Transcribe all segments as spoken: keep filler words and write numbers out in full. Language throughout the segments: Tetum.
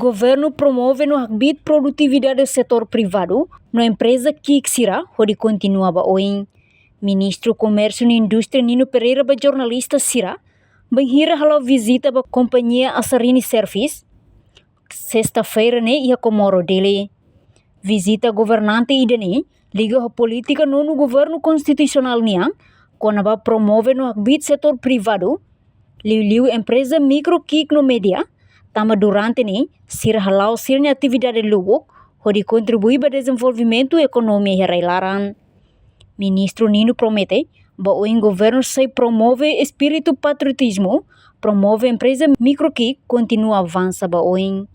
Governu promove no hakbiit produtividade setór privadu no empreza ki'ik sira hodi kontinua ba oin. Ministru Komérsiu no Indústria Nino Pereira ba jornalista sira bainhira hala'o vizita ba kompañia Asarini Service, sesta-feira ne'e iha Comoro, Dili. Vizita governante ida-ne'e liga ho polítika nonu governu konstitusionál nian kona-ba promove no hakbiit setór privadu, liuliu empreza mikro, ki'ik no média, tanba durante ne'e sira hala'o sira-nia atividade lubuk hodi kontribui ba dezenvolvimentu ekonomia iha rai-laran. Ministru Nino promete ba oin governu sei promove espíritu patriotizmu, promove empreza mikro, ki'ik kontinua avansa ba oin.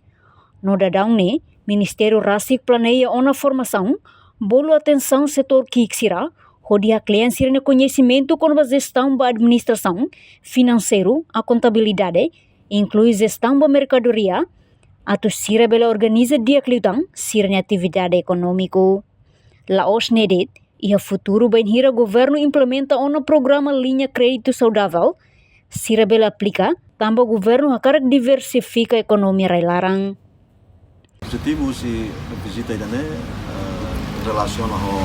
No daudaun ne'e, ministériu rasik planeia ona formasaun, bolu atensaun setór ki'ik sira, hodi haklean sira-nia koñesimentu kona-ba jestaun ba administrasaun, finanseiru, akontabilidade, inklui jestaun ba merkadoria, atu sira bele organiza di'ak liután sira-nia atividade ekonómiku. La'ós ne'e de'it, iha futuru bainhira governu implementa ona programa liña kréditu saudavel, sira bele aplika, tanba governu hakarak diversifika ekonomia rai-laran. Objetivu husi vizita ida-ne'e, eh, relasiona ho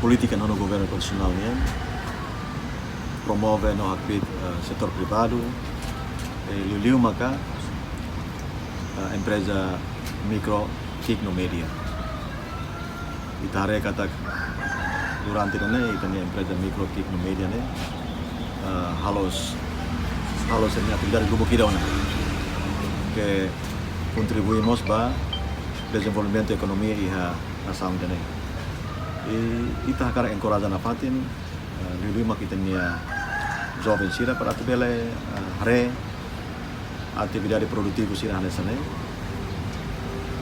polítika nonu governu konstitusionál nian, promove no hakbiit, eh, setór privadu, eh, liuliu maka, eh, empreza mikro, ki'ik no média. Ita haree katak durante ne'e ita-nia empreza mikro, ki'ik no média ne'e, eh, halo s-, halo sira-nia atividade lubuk ida ona ke kontribui mós ba dezenvolvimentu ekonomia iha nasaun ida-ne'e. I ita hakarak enkoraja nafatin, eh, liuliu mak ita-nia joven sira para atu bele, eh, haree atividade produtivu sira hanesan ne'e,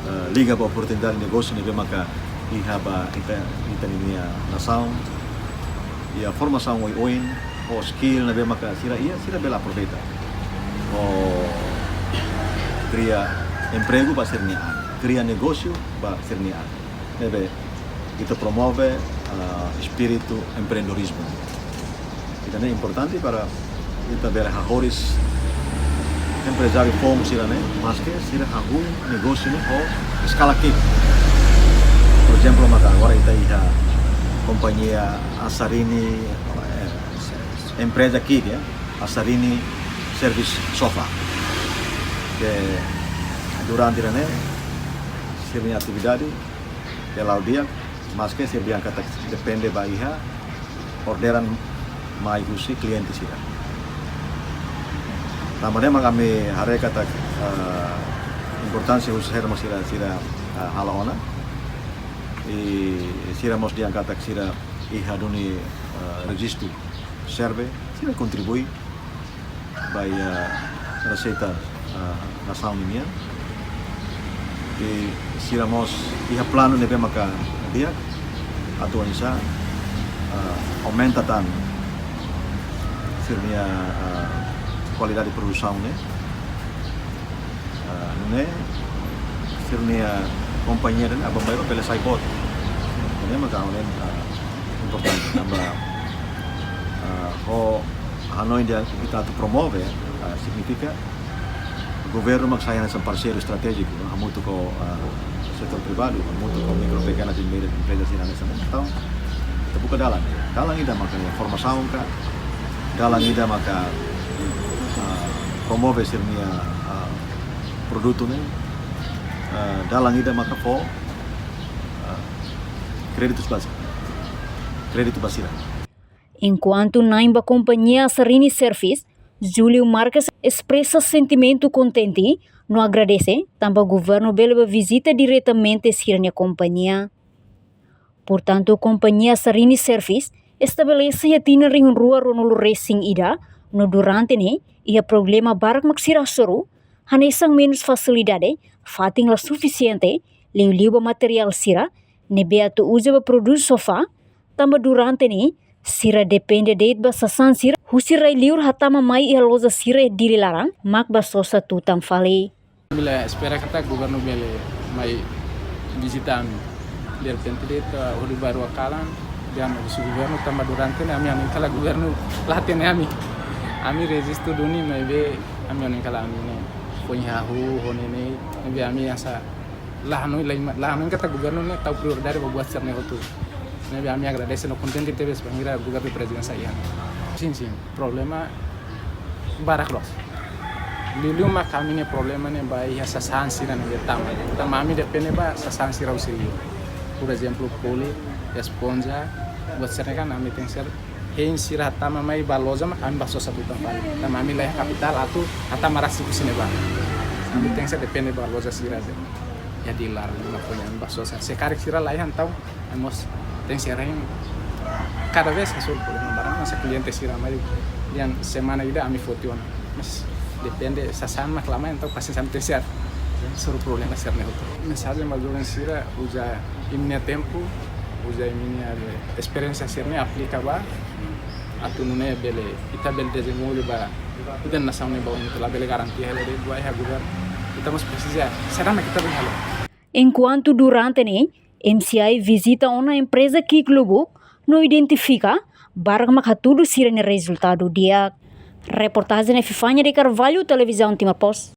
eh, liga ba oportunidade negósiu ne'ebé maka iha ba ita, ita-nia nasaun. Iha formasaun oioin, ho skill ne'ebé maka sira iha, sira bele aproveita. Ho kria empregu ba sira-nia an, kria negósiu ba sira-nia an. Ne'ebé ita promove, ah, espíritu empreendedorizmu. Ida-ne'e importante para ita bele hahoris emprezáriu foun sira-ne'e, maske sira hahú negósiu ne'e ho eskala ki'ik. Por ezemplu, maka agora ita iha kompañia Asarini, eh, empreza ki'ik, ya, Asarini Service Sofa. Ke durante ne'e, sira-nia atividade, ke la'o di'ak, maske sira dehan katak depende ba iha orderan mai husi kliente sira. Tanba ne'e mak ami haree katak, eh, importánsia husi sira mak sira, sira, eh, hala'o ona. I sira mós dehan katak sira iha duni, eh, rejistu serve, sira kontribui ba iha reseita, ah, nasaun ninian. I sira mós iha planu ne'ebé maka di'ak atu oinsá, ah, aumenta tan sira-nia, ah, kualidade produsaun ne'e. Ah, nune'e sira-nia kompañia ne'e aban-bainrua bele sai boot. Ne'e maka ha'u hanoin, ah, importante tanba, ah, ho hanoin ida ita atu promove, ah, signifika governu mak sai hanesan parseiru estratéjiku, no, hamutuk ho, ah, setór privadu, hamutuk ho mikro, pekenas i médias emprezas sira hanesan ne'e. Entaun, ita buka dalan. Dalan ida maka ne'e formasaun ka, dalan ida maka, ah, promove sira-nia, ah, produtu ne'e, ah, dalan ida maka fó, ah, kréditu ba sira. Kréditu ba sira. Enkuantu na'in ba kompañia Asarini Service, Júlio Marques espresa sentimentu kontente no agradese tanba governu bele bá vizita diretamente sira-nia kompañia. Portantu, kompañia Asarini Service estabelese iha tinan rihun rua ruanulu resin ida, no durante ne'e iha problema barak mak sira hasoru, hanesan menus fasilidade, fatin la sufisiente, liuliu ba materiál sira ne'ebé atu uza ba produz sofá, tanba durante ne'e sira depende de'it ba sasán sira husi rai-liur hatama mai iha loja sira iha Dili laran, mak ba sosa tutan fali. Ami la espera katak governu bele mai vizita ami. Derrepente de'it, ah, hodi ba rua kalan, dehan husi governu tanba durante ne'e ami hanoin katak governu la hatene ami. Ami rejistu duni maibé Ami ohin kala ami ne'e foin hahú ho ne'e ne'e, ne'ebé ami hanesan la hanoin, la hanoin katak governu ne'e tau prioridade ba buat sira-ne'e hotu. Ne'ebé ami agradese no kontente tebes bainhira governu prezidente sai iha ne'e. Sin, sin, problema barak loos. Liuliu mak ami-nia problema ne'e ba iha sasán sira ne'ebé tama. Tanba ami depende ba sasán sira husi liur. Porezemplu, poli, esponja, buat sira-ne'e kan ami tenke ser hein sira tama mai ba loja mak ami bá sosa tutan fali. Tanba ami laiha kapitál atu hatama rasik husi ne'ebá. Ami tenke ser depende ba loja sira de'it. Jadi lar ne'e mak foin ami bá sosa. Se karik sira laiha entaun ami mós tenke ser hein kada vez hasoru problema barak, hanesan kliente sira mai dehan semana ida ami foti ona. Mas depende sasán mak la mai, entaun pasiénsia ami tenke ser hasoru problema sira-ne'e hotu. Mensajen ba joven sira, uza imi-nia tempu, uza imi-nia esperiénsia sira-ne'e aplika ba, atu nune'e bele, ita bele dezenvolve ba ita-nia nasaun ne'e ba oin, ita labele garantia hela de'it ba iha governu. Ita mós presiza saida mak ita bele halo. Enkuantu durante ne'e, M C I vizita ona empreza ki'ik lubuk no identifika barak mak hatudu sira-nia rezultadu di'ak. Reportajen Epifania de Carvalho, Televizaun Timor Post.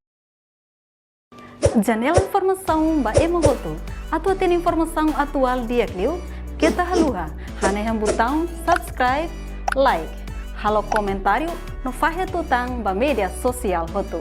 Janela informasaun ba ema hotu. Atu hatene informasaun atuál di'ak liu, keta haluha hanehan butaun subscribe, like, halo komentáriu no fahe tutan ba média sosiál hotu.